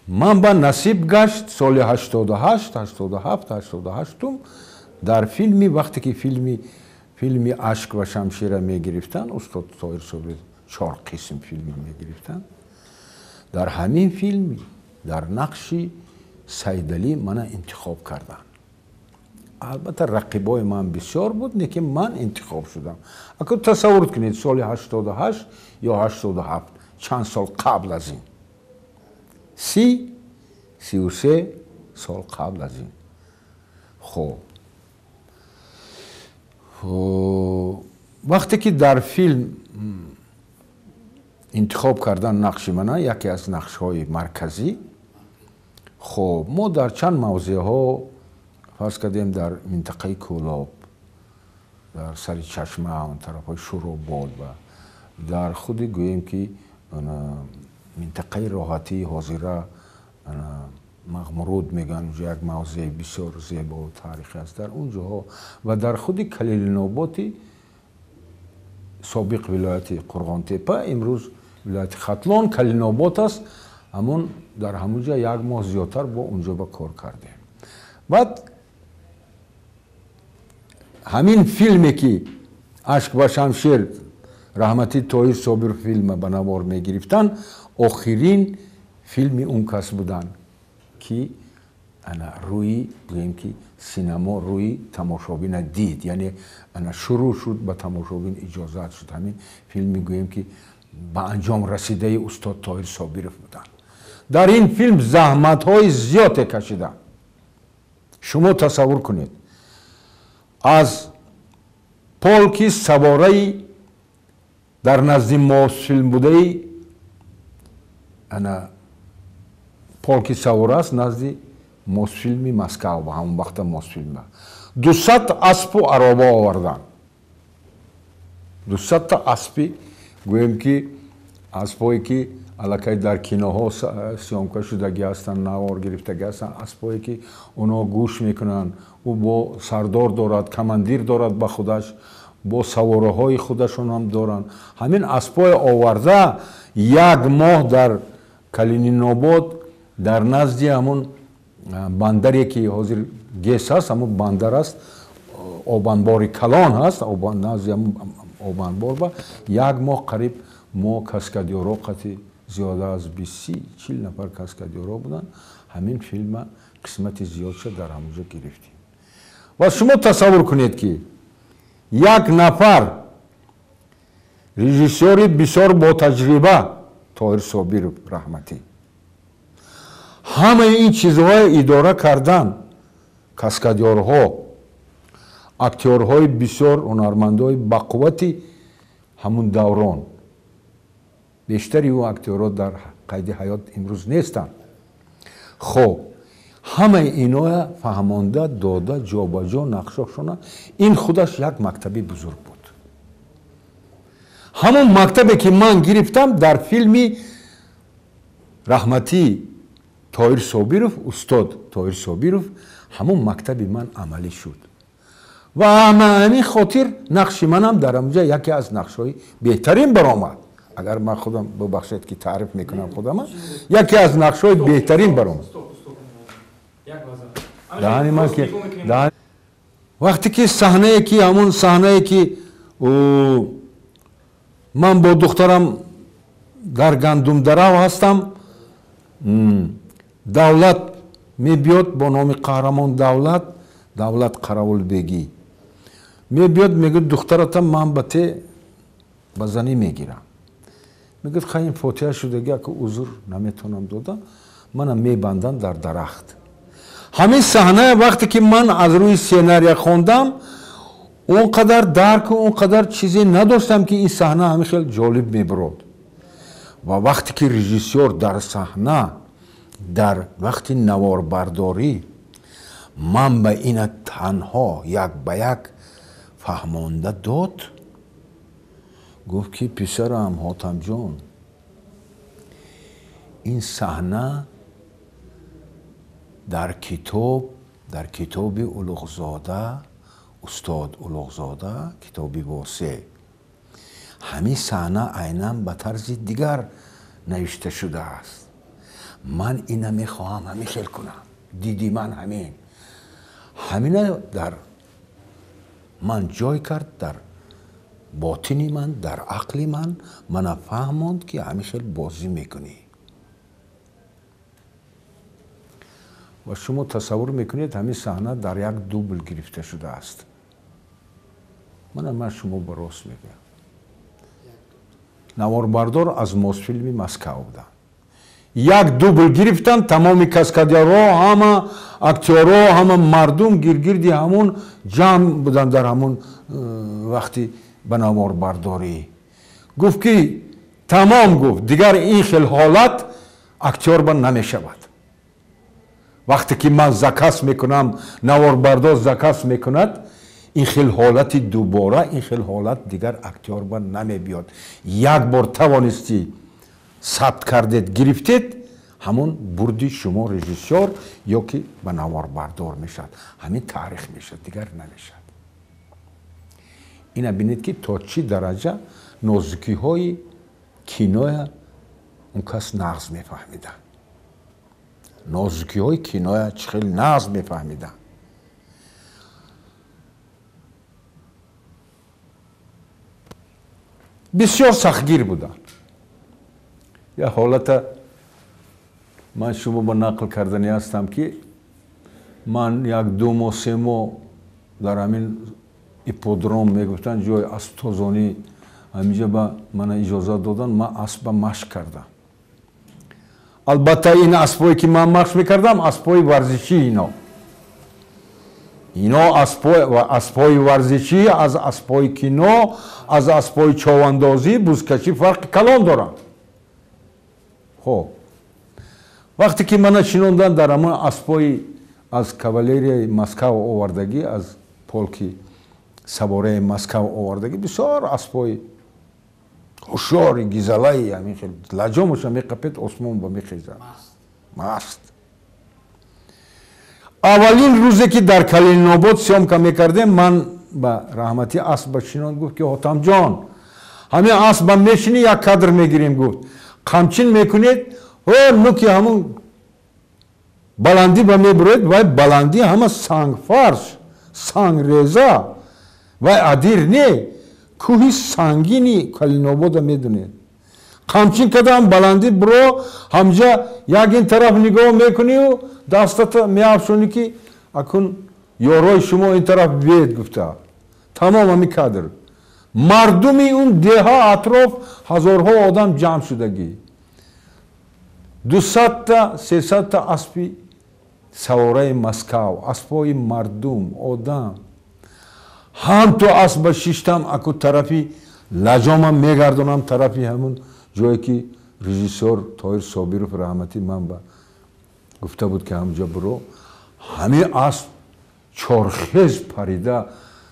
Ман ба насиб гашт соли 88, 87, 88 дар филми, вақте ки филми «Ашк ва шамшира» мегирифтанд, устод Тоҳир Собиров чор қисм филма мегирифтанд, дар ҳамин филм дар нақши Сайдалӣ мана интихоб карданд. Албатта, рақибои ман бисёр буд, лекин ман интихоб шудам. Ако тасаввур кунед, соли 88 ё 87, чанд сол қабл аз ин, 33 сол қабл аз ин. Хоб, вақте ки дар филм интихоб кардан нақши мана, яке аз нақшҳои марказӣ, хоб, мо дар чанд мавзеъҳо, фарз кардем, дар минтақаи Кӯлоб, дар сари чашма, он тарафҳои Шӯробод ва дар худи, гӯем ки, минтақаи роҳатии ҳозира, Мағмуруд мегӯянд, унҷо як мавзеи бисёр зебову таърихӣ аст, дар он ҷоҳо ва дар худи Калилиноботи собиқ вилояти Қурғонтепа, имрӯз вилояти Хатлон, Калинобод аст, ҳамон дар ҳамон ҷо як моҳ зиёдтар бо унҷо ба кор кардем. Баъд ҳамин филме ки «Ашк ва шамшер», раҳматӣ Тоҳир Собиров филма ба навор мегирифтанд, охирин филми он кас буданд, ки ана рӯи, гӯем ки, синамо рӯи тамошобина дид, яъне ана шурӯъ шуд, ба тамошобин иҷозат шуд. Ҳамин филми, гӯем ки, ба анҷом расидаи устод Тоҳир Собиров буданд. Дар ин филм заҳматҳои зиёде кашиданд. Шумо тасаввур кунед, аз полки савораи дар назди Мосфилм будаи, ана полки савора аст назди Мосфилми Москав, ба ҳамон вақта Мосфилм, 200 аспу ароба овардан, 200-та аспи, гӯем ки, аспҳое ки аллакай дар киноҳо съёмка шудагӣ ҳастанд, навор гирифтагӣ ҳастанд, аспҳое ки онҳо гӯш мекунанд, ӯ бо сардор дорад, командир дорад ба худаш, бо савораҳои худашон ҳам доранд. Ҳамин аспҳое оварда, як моҳ дар Калининобод, дар назди ҳамон бандаре ки ҳозир ГЭС аст, ҳамон бандар аст, обанбори калон ҳаст, назди ҳамон обанбор ба як моҳ қариб мо каскадёро қати, зиёда аз 20-40 нафар каскадёро буданд, ҳамин филма қисмати зиёдша дар ҳамонҷо гирифтем. Ва шумо тасаввур кунед, ки як нафар режиссёри бисёр ботаҷриба, Тоҳир Собиров раҳматӣ, ҳамаи ин чизҳое идора кардан, каскадёрҳо, актёрҳои бисёр, ҳунармандои бақуввати ҳамун даврон, бештари ӯ актёрҳо дар қайди ҳаёт имрӯз нестанд, хоб, ҳамаи иноя фаҳмонда дода, ҷобаҷо нақшошона, ин худаш як мактаби бузург буд. Ҳамон мактабе ки ман гирифтам дар филми раҳматӣ Тоҳир Собиров, устод Тоҳир Собиров, ҳамон мактаби ман амалӣ шуд ва ҳамин хотир нақши манам дар ҳамҷа яке аз нақшҳои беҳтарин баромад. Агар ман худам, бубахшед ки таъриф мекунам худама, яке аз нақшҳои беҳтарин баромад. Даҳани ман ки вақте ки саҳнае ки, ҳамон саҳнае ки ман бо духтарам дар гандумдарав ҳастам, Давлат мебиёд, бо номи қаҳрамон Давлат, Давлат Қаравулбегӣ мебиёд, мегӯяд: «Духтаратам ман ба те ба занӣ мегирам». Мегӯяд: «Хай, ин фотиҳа шудаги, ака, узр наметавонам дода». Мана мебанданд дар дарахт. Ҳамин саҳна, вақте ки ман аз рӯи сценария хондам, он қадар дарку он қадар чизе надоштам, ки ин саҳна ҳамин хел ҷолиб мебурод. Ва вақте ки режиссёр дар саҳна, дар вақти наворбардорӣ ман ба ина танҳо як ба як фаҳмонда дод, гуфт ки: «Писарам Ҳотамҷон, ин саҳна дар китоб, дар китоби Улуғзода, устод Улуғзода, китоби Восеъ, ҳамин саҳна айнан ба тарзи дигар навишта шудааст. Ман ина мехоҳам ҳамин хел кунам, диди ман ҳамин. Ҳамина дар ман ҷой кард, дар ботини ман, дар ақли ман, мана фаҳмонд, ки ҳамин хел бозӣ мекунӣ. Ва шумо тасаввур мекунед, ҳамин саҳна дар як дубл гирифта шудааст. Мана ман шумо ба рост мегӯям. Наворбардор аз Мосфилми Москав буданд. Як дубл гирифтанд, тамоми каскадёрҳо, ҳама актёрҳо, ҳама мардум гиргирди ҳамун ҷамъ буданд дар ҳамун вақти ба наворбардорӣ. Гуфт ки тамом, гуфт, дигар ин хел ҳолат актёр ба намешавад. Вақте ки ман заказ мекунам, наворбардор заказ мекунад, ин хел ҳолати дубора, ин хел ҳолат дигар актёр ба намебиёд. Як бор тавонистӣ сабт кардед, гирифтед, ҳамон бурди шумо режиссёр ё ки ба наворбардор мешавад. Ҳамин таърих мешавад, дигар намешавад. Ина бинед, ки то чӣ дараҷа нозукиҳои киноя он кас нағз мефаҳмиданд. Нозукиҳои киноя чӣ хел нағз мефаҳмиданд. Бисёр сахтгир буданд. Як ҳолата ман шумо ба нақл кардани ҳастам, ки ман як 2 моҳ, 3 моҳ дар ҳамин ипподром мегуфтанд, ҷои асптозонӣ, ҳаминҷа ба мана иҷозат доданд, ман аспа машқ кардам. Албатта, ин аспое ки ман машқ мекардам, аспои варзишӣ. Ино аспои варзишӣ аз аспои кино, аз аспои човандозӣ, бузкашӣ фарқи калон доранд. Хоб, вақте ки мана шинонданд дар ҳамон аспои аз кавалерияи Москав овардагӣ, аз полки савораи Москав овардагӣ, бисёр аспои ҳушёри гизалаи, ҳамин хел лаҷомаша меқапед, осмон ба мехезад, маст. Аввалин рӯзе ки дар Калининобод съёмка мекардем, ман ба раҳматӣ аспба шинонд, гуфт ки Ҳотамҷон, ҳамин аспба мешинӣ, як кадр мегирем, гуфт, қамчин мекунед, нуки ҳамун баландӣ ба мебуроед, вай баландӣ ҳама сангфарш, сангреза, вай адир не, кӯҳи сангини Калинобода медонед. Қамчин кардам, баландӣ буро, ҳамҷа як ин тараф нигоҳ мекунию дастата меафшонӣ, ки акун ёрои шумо ин тараф биед, гуфта. Тамом, ҳамин кадр. Мардуми он деҳа, атроф ҳазорҳо одам ҷамъ шудагӣ, 200-та, 300-та аспи савораи Москав, аспҳои мардум, одам. Ҳам то аспба шиштам, аку тарафи лаҷомам мегардонам, тарафи ҳамун ҷое ки режиссёр Тоҳир Собиров раҳматӣ ман ба гуфта буд, ки ҳамҷа буро. Ҳамин асп чорхез парида,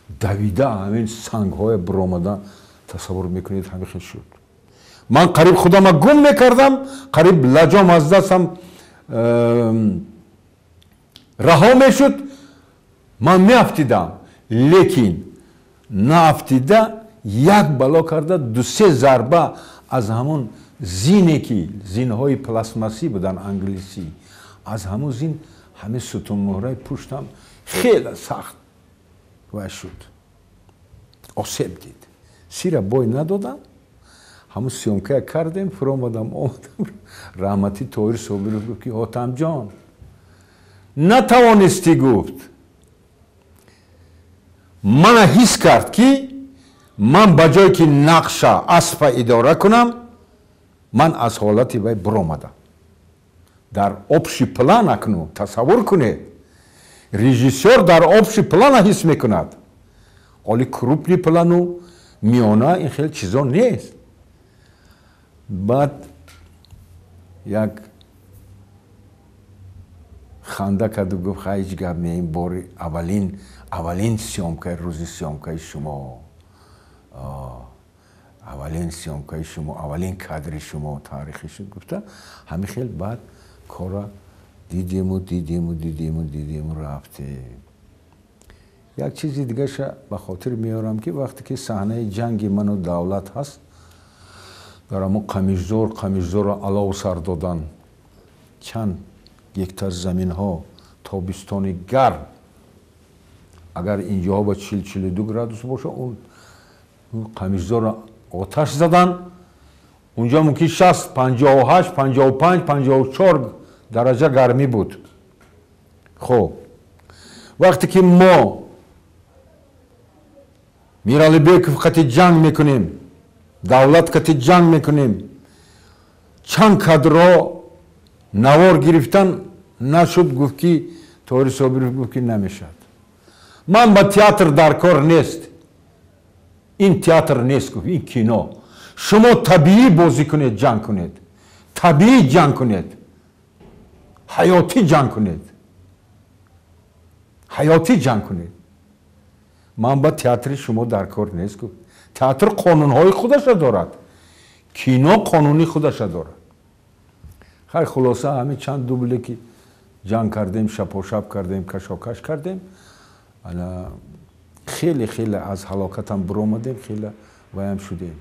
давида, ҳамин сангҳое буромада, тасаввур мекунед, ҳамин хел шуд. Ман қариб худама гум мекардам, қариб лаҷом аз дастам раҳо мешуд, ман меафтидам, лекин наафтида, як бало карда, 2-се зарба аз ҳамон зине, ки зинҳои пластмассӣ буданд, англисӣ, аз ҳамон зин ҳамин сутунмуҳраи пуштам хеле сахт вай шуд, осеб дид. Сира бой надодам, ҳамун съёмкая кардем, фуромадам, омадам. Раҳматӣ Тоҳир Собиров гуфт ки Ҳотамҷон, натавонистӣ, гуфт. Мана ҳис кард, ки ман ба ҷое ки нақша аспа идора кунам, ман аз ҳолати вай буромадам. Дар общий план акнун тасаввур кунед, режиссёр дар общий плана ҳис мекунад, оли крупный плану миёна ин хел чизо нест. Баъд як ханда карду гуфт: хай, ҳеҷ гап не, ин бори аввалин съёмкаи, рӯзи съёмкаи шумо, аввалин съёмкаи шумо, аввалин кадри шумо таърихӣ шуд, гуфта. Ҳамин хел баъд кора дидему, дидему, дидему, дидему, рафтем. Як чизи дигаша ба хотир меорам, ки вақте ки саҳнаи ҷанги ману Давлат ҳаст дар ҳамон Қамишзор, Қамишзорро алов сар додан. Чанд гектар заминҳо, тобистони гарм, агар инҷоҳо ба 40-42 градус боша, он қамишзорро оташ задан, унҷо мумкин 60, 58, 55, 54 дараҷа гармӣ буд. Хоб, вақте ки мо Миралибеков қати ҷанг мекунем, давлат қати ҷанг мекунем, чанд кадрро навор гирифтан нашуд. Гуфт ки Тоҳири Собиров гуфт, ки намешавад, ман ба театр дар кор нест, ин театр нест, гуфт, ин кино. Шумо табиӣ бозӣ кунед, ҷанг кунед, табиӣ ҷанг кунед, ҳаётӣ ҷанг кунед, ҳаётӣ ҷанг кунед. Ман ба театри шумо дар кор нест, гуфт. Театр қонунҳои худаша дорад, кино қонуни худаша дорад. Хай, хулоса, ҳамин чанд дубле ки ҷанг кардем, шапошап кардем, кашокаш кардем, хеле хеле аз ҳалокатам биромадем, хеле ваям шудем.